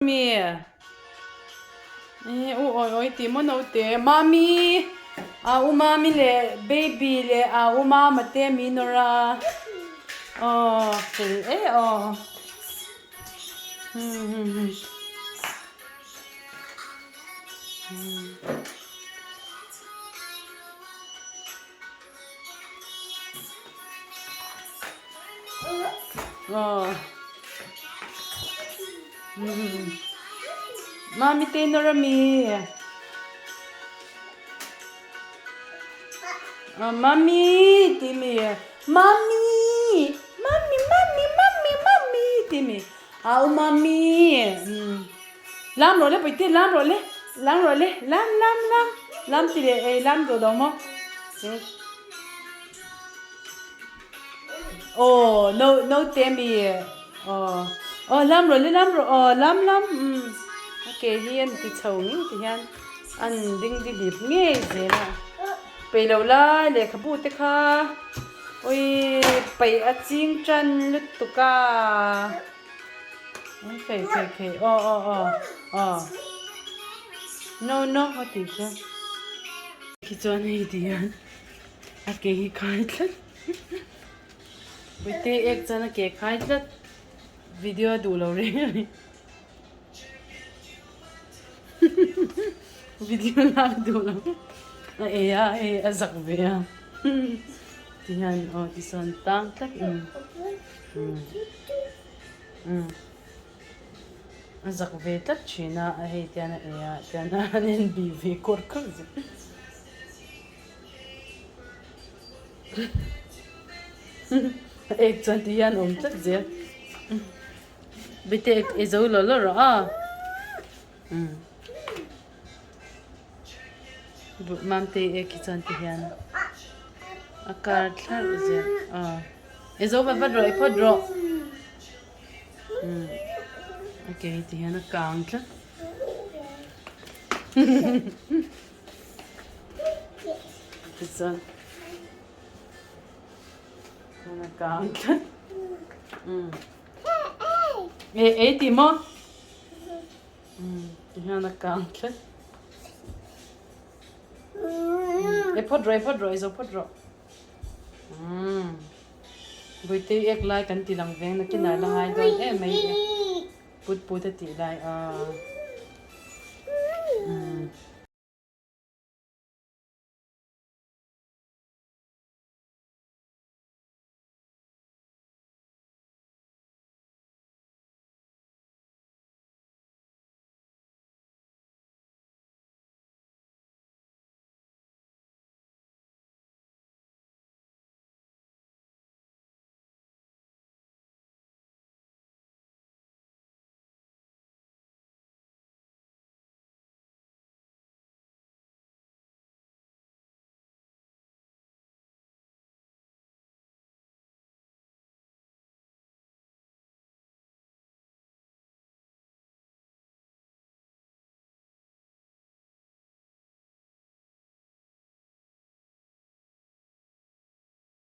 Mi e u awi awi tih maw naute mami a u mami leh baby leh a u mama te mi nawr a aw fel e aw Aw Mami te nawr ami Aw mami tih mi mami mami mami mami mami tih mi au mami Lam rawh le Puite lam rawh le lam rawh le lam lam lam lam ti leh ei lam duh lo maw aw no no te mi aw aw lam rawh le lam rawh aw lam lam umm a ke hi an ti chho ngei ti hian an ding di hlip ngei zel a peih loh lai lehkhabu te kha awii peih a ching tan lutuk a. Khei khei khei aw aw aw aw no no a tih chu khi chuan hei ti hian a ke hi khai tlat puite ek chuan a ke khai tlat video a duh lo reng a ni video lak duh lo a ei a hei a zak ve a ti hian aw tichuan tang tlat A zak ve tlat thin a, a hei tian a ei a tian a an en bih ve kawr kawr zel. A ek chuan ti hian awm tlat zel. Bete ek ei zo lo lo rawh a. Mamte ek hi chuan ti hian a kar thlarh zel a. E zo vat vat rawh e phawt rawh. Okay ti hian a kang tlat. Tichuan a kang tlat. E ei ti maw? Ti hian a kang tlat. E phawt rawh e phawt rawh e zo phawt rawh. Umm Buitei ek lai kan ti lang veng nakin ah la ngai dawn em mai e put put a tih lai a umm.